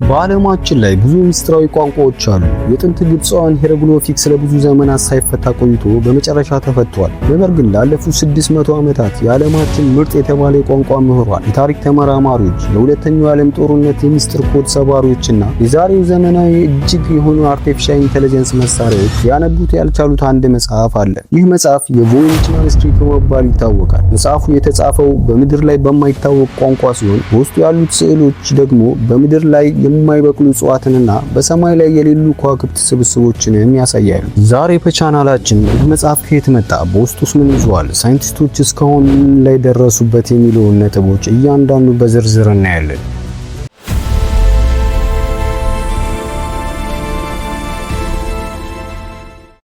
በዓለማችን ላይ ብዙ ምስጢራዊ ቋንቋዎች አሉ። የጥንት ግብፃውያን hieroglyphics ለብዙ ዘመናት ሳይፈታ ቆይቶ በመጨረሻ ተፈቷል። ነገር ግን ላለፉት 600 ዓመታት የዓለማችን ምርጥ የተባለ የቋንቋ ምሁራን፣ የታሪክ ተመራማሪዎች፣ የሁለተኛው የዓለም ጦርነት የሚስጥር ኮድ ሰባሪዎችና የዛሬው ዘመናዊ እጅግ የሆኑ artificial intelligence መሳሪያዎች ያነቡት ያልቻሉት አንድ መጽሐፍ አለ። ይህ መጽሐፍ የ Voynich manuscript በመባል ይታወቃል። መጽሐፉ የተጻፈው በምድር ላይ በማይታወቅ ቋንቋ ሲሆን፣ በውስጡ ያሉት ስዕሎች ደግሞ በምድር ላይ የማይበቅሉ እጽዋትንና በሰማይ ላይ የሌሉ ከዋክብት ስብስቦችንም ያሳያሉ። ዛሬ በቻናላችን ይህ መጽሐፍ ከየት መጣ፣ በውስጡስ ምን ይዟል፣ ሳይንቲስቶች እስካሁን ምን ላይ ደረሱበት የሚለውን ነጥቦች እያንዳንዱ በዝርዝር እናያለን።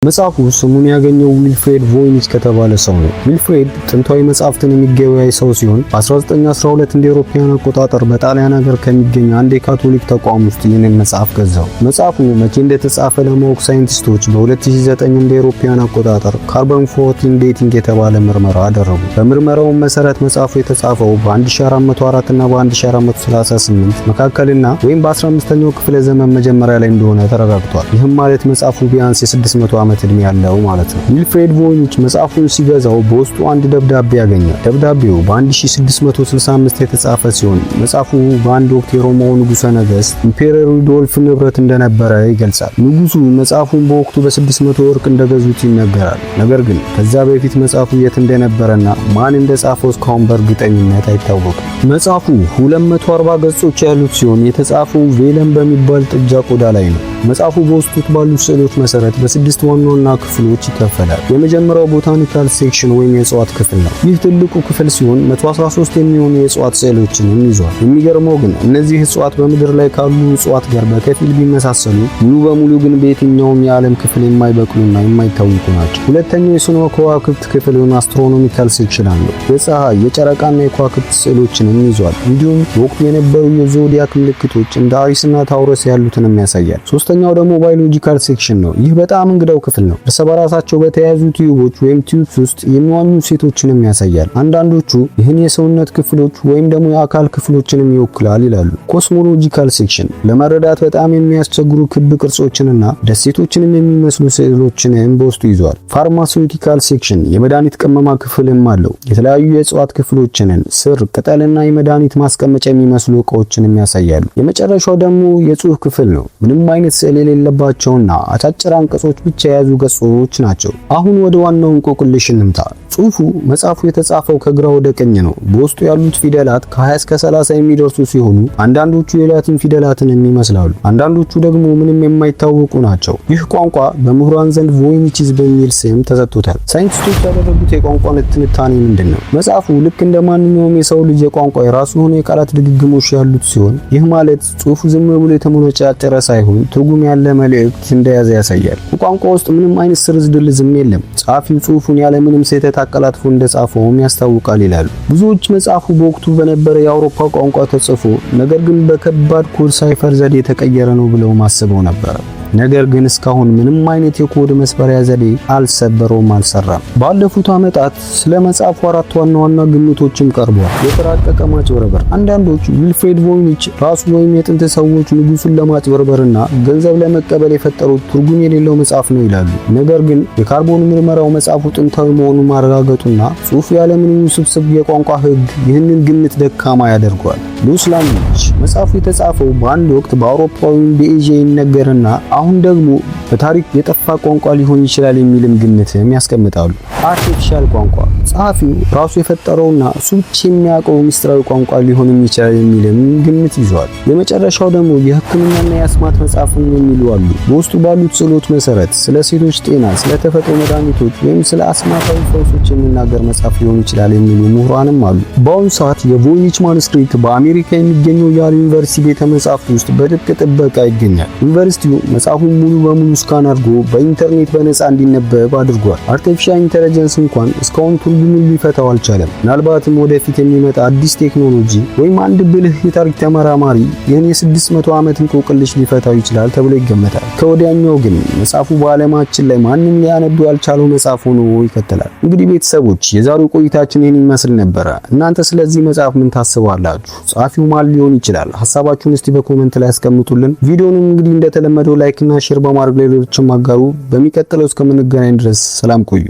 መጽሐፉ ስሙን ያገኘው ዊልፍሬድ ቮይኒች ከተባለ ሰው ነው። ዊልፍሬድ ጥንታዊ መጽሐፍትን የሚገበያይ ሰው ሲሆን፣ በ1912 እንደ አውሮፓውያን አቆጣጠር በጣሊያን ሀገር ከሚገኝ አንድ የካቶሊክ ተቋም ውስጥ ይህንን መጽሐፍ ገዛው። መጽሐፉ መቼ እንደተጻፈ ለማወቅ ሳይንቲስቶች በ2009 እንደ አውሮፓውያን አቆጣጠር ካርበን 14 dating የተባለ ምርመራ አደረጉ። በምርመራው መሰረት መጽሐፉ የተጻፈው በ1404 እና በ1438 መካከልና ወይም በ15ኛው ክፍለ ዘመን መጀመሪያ ላይ እንደሆነ ተረጋግጧል። ይህም ማለት መጽሐፉ ቢያንስ የ600 ዓመት ዕድሜ ያለው ማለት ነው። ዊልፍሬድ ቮይኒች መጽሐፉን ሲገዛው በውስጡ አንድ ደብዳቤ ያገኘ። ደብዳቤው በ1665 የተጻፈ ሲሆን፣ መጽሐፉ በአንድ ወቅት የሮማው ንጉሠ ነገሥት Emperor ሩዶልፍ ንብረት እንደነበረ ይገልጻል። ንጉሱ መጽሐፉን በወቅቱ በ600 ወርቅ እንደገዙት ይነገራል። ነገር ግን ከዛ በፊት መጽሐፉ የት እንደነበረና ማን እንደጻፈው እስካሁን በእርግጠኝነት አይታወቅም። መጽሐፉ 240 ገጾች ያሉት ሲሆን፣ የተጻፈው vellum በሚባል ጥጃ ቆዳ ላይ ነው። መጽሐፉ በውስጡ ባሉት ስዕሎች መሰረት በስድስት ዋና ዋና ክፍሎች ይከፈላል። የመጀመሪያው botanical section ወይም የእጽዋት ክፍል ነው። ይህ ትልቁ ክፍል ሲሆን፣ 113 የሚሆኑ የእጽዋት ስዕሎችንም ይዟል። የሚገርመው ግን እነዚህ እጽዋት በምድር ላይ ካሉ እጽዋት ጋር በከፊል ቢመሳሰሉ፣ ሙሉ በሙሉ ግን በየትኛውም የዓለም ክፍል የማይበቅሉና የማይታወቁ ናቸው። ሁለተኛው የስነ ከዋክብት ክፍል ወይም astronomical section አለው። የፀሐይ፣ የጨረቃና የከዋክብት ስዕሎችንም ይዟል። እንዲሁም በወቅቱ የነበሩ የ zodiac ምልክቶች እንደ Aries ና Taurus ያሉትንም ያሳያል። ሶስተኛው ደግሞ biological section ነው። ይህ በጣም እንግዳው ክፍል ነው። እርስ በራሳቸው በተያያዙ tube ኦች ወይም tubes ውስጥ የሚዋኙ ሴቶችንም ያሳያል። አንዳንዶቹ ይህን የሰውነት ክፍሎች ወይም ደግሞ የአካል ክፍሎችንም ይወክላል ይላሉ። Cosmological section ለመረዳት በጣም የሚያስቸግሩ ክብ ቅርጾችንና ደሴቶችንም የሚመስሉ ስዕሎችንም በውስጡ ይዟል። Pharmaceutical section የመድኃኒት ቅመማ ክፍልም አለው። የተለያዩ የእጽዋት ክፍሎችንን፣ ስር፣ ቅጠልና የመድኃኒት ማስቀመጫ የሚመስሉ እቃዎችንም ያሳያሉ። የመጨረሻው ደግሞ የጽሁፍ ክፍል ነው። ምንም አይነት ስዕል የሌለባቸውና አጫጭር አንቀጾች ብቻ የያዙ ገጾች ናቸው። አሁን ወደ ዋናው እንቆቅልሽ እንምጣ። ጽሁፉ መጽሐፉ የተጻፈው ከግራ ወደ ቀኝ ነው። በውስጡ ያሉት ፊደላት ከ20 እስከ 30 የሚደርሱ ሲሆኑ፣ አንዳንዶቹ የላቲን ፊደላትን ይመስላሉ፣ አንዳንዶቹ ደግሞ ምንም የማይታወቁ ናቸው። ይህ ቋንቋ በምሁራን ዘንድ Voynichese በሚል ስም ተሰጥቶታል። ሳይንቲስቶች ያደረጉት የቋንቋ ትንታኔ ምንድን ነው? መጽሐፉ ልክ እንደ ማንኛውም የሰው ልጅ የቋንቋ የራሱ የሆነ የቃላት ድግግሞሽ ያሉት ሲሆን፣ ይህ ማለት ጽሁፉ ዝም ብሎ የተሞነጫጨረ ሳይሆን ትርጉም ያለ መልእክት እንደያዘ ያሳያል። በቋንቋ ውስጥ ምንም አይነት ስርዝ ድልዝም የለም። ጸሐፊው ጽሁፉን ያለ ምንም ስህተት አቀላጥፎ እንደጻፈውም ያስታውቃል ይላሉ። ብዙዎች መጽሐፉ በወቅቱ በነበረ የአውሮፓ ቋንቋ ተጽፎ ነገር ግን በከባድ code cipher ዘዴ የተቀየረ ነው ብለው አስበው ነበር። ነገር ግን እስካሁን ምንም አይነት የኮድ መስበሪያ ዘዴ አልሰበረውም፣ አልሰራም። ባለፉት ዓመታት ስለ መጽሐፉ አራት ዋና ዋና ግምቶችም ቀርበዋል። የተራቀቀ ማጭበርበር። አንዳንዶች ዊልፍሬድ ቮይኒች ራሱ ወይም የጥንት ሰዎች ንጉሱን ለማጭበርበርና ገንዘብ ለመቀበል የፈጠሩት ትርጉም የሌለው መጽሐፍ ነው ይላሉ። ነገር ግን የካርቦን ምርመራው መጽሐፉ ጥንታዊ መሆኑን ማረጋገጡና ጽሑፉ ያለምንም ውስብስብ የቋንቋ ሕግ ይህንን ግምት ደካማ ያደርገዋል። Lost language። መጽሐፉ የተጻፈው በአንድ ወቅት በአውሮፓ ወይም በኤዥያ ይነገርና አሁን ደግሞ በታሪክ የጠፋ ቋንቋ ሊሆን ይችላል የሚልም ግምትም ያስቀምጣሉ። Artificial ቋንቋ። ጸሐፊው ራሱ የፈጠረውና እሱ ብቻ የሚያውቀው ምስጢራዊ ቋንቋ ሊሆንም ይችላል የሚልም ግምት ይዟል። የመጨረሻው ደግሞ የሕክምናና የአስማት መጽሐፍም የሚሉ አሉ። በውስጡ ባሉት ስዕሎች መሰረት ስለ ሴቶች ጤና፣ ስለ ተፈጥሮ መድኃኒቶች ወይም ስለ አስማታዊ ፈውሶች የሚናገር መጽሐፍ ሊሆን ይችላል የሚሉ ምሁራንም አሉ። በአሁኑ ሰዓት የ Voynich manuscript በአሜሪካ የሚገኘው ያል ዩኒቨርሲቲ ቤተ መጻሕፍት ውስጥ በጥብቅ ጥበቃ ይገኛል። ዩኒቨርሲቲው መጽሐፉን መጽሐፉን ሙሉ በሙሉ scan አድርጎ በኢንተርኔት በነፃ እንዲነበብ አድርጓል። Artificial intelligence እንኳን እስካሁን ትርጉሙን ሊፈታው አልቻለም። ምናልባትም ወደፊት የሚመጣ አዲስ ቴክኖሎጂ ወይም አንድ ብልህ የታሪክ ተመራማሪ ይህን የ600 ዓመት እንቆቅልሽ ሊፈታው ይችላል ተብሎ ይገመታል። ከወዲያኛው ግን መጽሐፉ በዓለማችን ላይ ማንም ሊያነበው ያልቻለው መጽሐፍ ሆኖ ይቀጥላል። እንግዲህ ቤተሰቦች፣ የዛሬው ቆይታችን ይህን ይመስል ነበረ። እናንተ ስለዚህ መጽሐፍ ምን ታስባላችሁ? ጸሐፊው ማን ሊሆን ይችላል? ሀሳባችሁን እስቲ በ comment ላይ አስቀምጡልን። ቪዲዮውን እንግዲህ እንደተለመደው like እና share በማድረግ ሌሎችም አጋሩ። በሚቀጥለው እስከምንገናኝ ድረስ ሰላም ቆዩ።